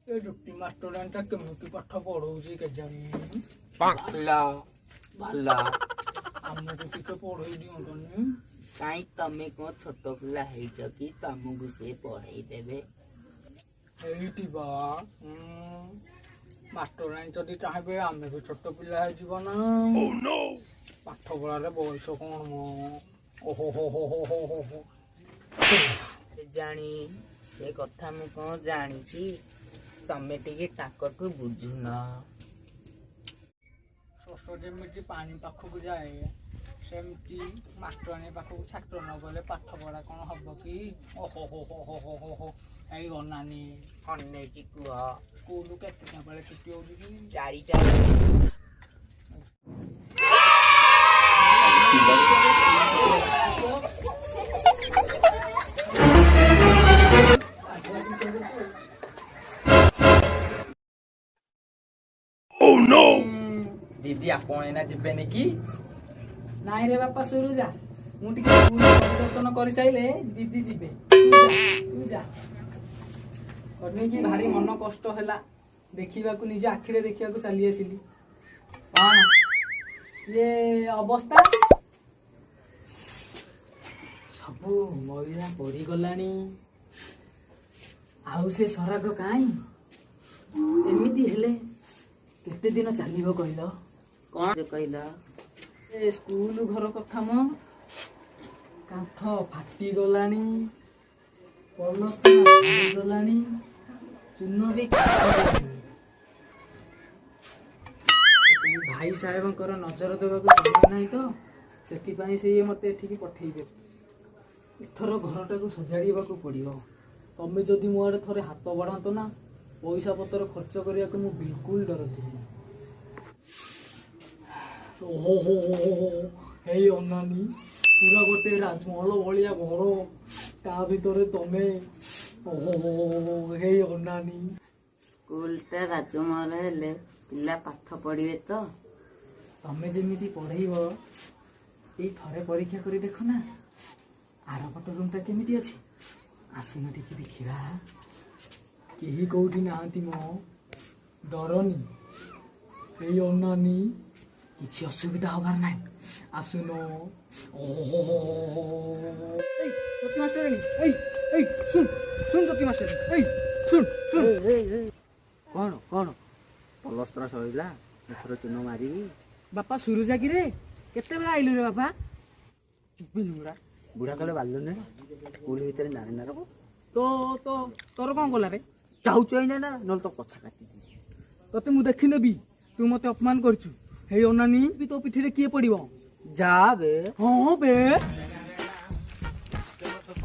ଏ ଜ୍ୟୋତି ମାଷ୍ଟରାଣୀଟା କେମିତି ପାଠ ପଢଉଛି କେଜାଣି? ଭଲ ଭଲ। ଆମକୁ ଟିକେ ପଢେଇ ଦିଅନ୍ତନି। କାଇଁ, ତମେ କଣ ଛୋଟ ପିଲା ହେଇଛ କି ତମକୁ ସେ ପଢେଇ ଦେବେ? ହେଇଟି ବା। ମାଷ୍ଟରାଣୀ ଯଦି ଚାହିଁବେ, ଆମେ ବି ଛୋଟ ପିଲା ହେଇଯିବ ନା। ପାଠ ପଢାରେ ବୟସ କଣ ମ? ଓହୋ ହୋ ହୋ ହୋ ହୋ ହୋ ହୋ। ଜାଣି ସେ କଥା ମୁଁ କଣ ଜାଣିଛି? ତମେ ଟିକେ ତାଙ୍କଠୁ ବୁଝୁନ। ଶୋଷ ଯେମିତି ପାଣି ପାଖକୁ ଯାଏ, ସେମିତି ମାଷ୍ଟରାଣୀ ପାଖକୁ ଛାତ୍ର ନ ଗଲେ ପାଠ ପଢା କଣ ହବ କି? ଓହୋ ହୋ ହୋ ହୋ ହୋ ହୋ ହୋ। ଏଇ ଅନାନି। ଅନେଇଛି, କୁହ। ସ୍କୁଲ କେତେଟା ବେଳେ ଛୁଟି ହଉଛି କି? 4ଟା। ଦିଦି, ଆପଣ ଏଇନା ଯିବେନି କି? ନାଇଁ ରେ ବାପା ସୁରୁଜା, ମୁଁ ଟିକେ ସ୍କୁଲ ପରିଦର୍ଶନ କରିସାରିଲେ ଦିଦି ଯିବେ। ତୁ ଯା, ତୁ ଯା। ଅନେଇକି ଭାରି ମନ କଷ୍ଟ ହେଲା। ଦେଖିବାକୁ, ନିଜ ଆଖିରେ ଦେଖିବାକୁ ଚାଲି ଆସିଲି। କଣ ଇଏ ଅବସ୍ଥା! ସବୁ ମଇଳା ପଡ଼ିଗଲାଣି। ଆଉ ସେ ସରାଗ କାଇଁ? ଏମିତି ହେଲେ କେତେ ଦିନ ଚାଲିବ କହିଲ? କଣ କହିଲ? ଏ ସ୍କୁଲ ଘର କଥା ମ। କାନ୍ଥ ଫାଟିଗଲାଣି, ପଲସ୍ତରା ଛାଡ଼ିଗଲାଣି, ଚୂନ ବି ଛାଡ଼ିଗଲାଣି। ଭାଇ ସାହେବଙ୍କର ନଜର ଦେବାକୁ ସମୟ ନାହିଁ ତ, ସେଥିପାଇଁ ସେ ମତେ ଏଠିକି ପଠେଇବେ। ଏଥର ଘରଟାକୁ ସଜାଡ଼ିବାକୁ ପଡ଼ିବ। ତମେ ଯଦି ମୋ ଆଡ଼େ ଥରେ ହାତ ବଢ଼ାନ୍ତ ନା, ପଇସା ପତ୍ର ଖର୍ଚ୍ଚ କରିବାକୁ ମୁଁ ବିଲକୁଲ ଡରଥିଲି। ଓହୋ ହୋ ହୋ ହୋ ହୋ। ହେଇ ଅନାନି, ପୁରା ଗୋଟେ ରାଜମହଲ ଭଳିଆ ଘର, ତା ଭିତରେ ତମେ। ଓହୋ ହୋ ହୋ ହୋ। ହେଇ ଅନାନି। ସ୍କୁଲଟା ରାଜମହଲ ହେଲେ ପିଲା ପାଠ ପଢିବେ ତ? ତମେ ଯେମିତି ପଢେଇବ, ଏଇ ଥରେ ପରୀକ୍ଷା କରି ଦେଖ ନା। ଆର ପଟ ରୁମଟା କେମିତି ଅଛି, ଆସୁନ ଟିକେ ଦେଖିବା। କେହି କୋଉଠି ନାହାନ୍ତି ମ, ଡରନି। ଏଇ ଅନାନି, କିଛି ଅସୁବିଧା ହବାର ନାହିଁ, ଆସୁନ। ଓହୋ ହୋ ହୋ ହୋ ହୋ। ଏଇ ଜ୍ୟୋତି ମାଷ୍ଟରାଣୀ, ଏଇ ଏଇ, ଶୁଣ ଶୁଣ। ଜ୍ୟୋତି ମାଷ୍ଟରାଣୀ, ଏଇ ଶୁଣ ଶୁଣ। କଣ କଣ? ପଲସ୍ତରା ସରିଲା, ଏଥର ଚୂନ ମାରିବି। ବାପା ସୁରୁଜା କିରେ, କେତେବେଳେ ଆଇଲୁ ରେ ବାପା? ଚୁପିନି ବୁଢା। ବୁଢା କଲେ ବାଲିନି ସ୍କୁଲ ଭିତରେ ନାରୀ ନାରକ। ତ ତ ତୋର କଣ କଲା ରେ? ଯାଉଛୁ ଏଇନା ନା, ନହେଲେ ତୋ କଥା କାଟିବି। ତତେ ମୁଁ ଦେଖିନେବି। ତୁ ମତେ ଅପମାନ କରିଛୁ। ହେଇ ଅନାନି, ବି ତୋ ପିଠିରେ କିଏ ପଡିବ? ଯା ବେ। ହଁ ବେ।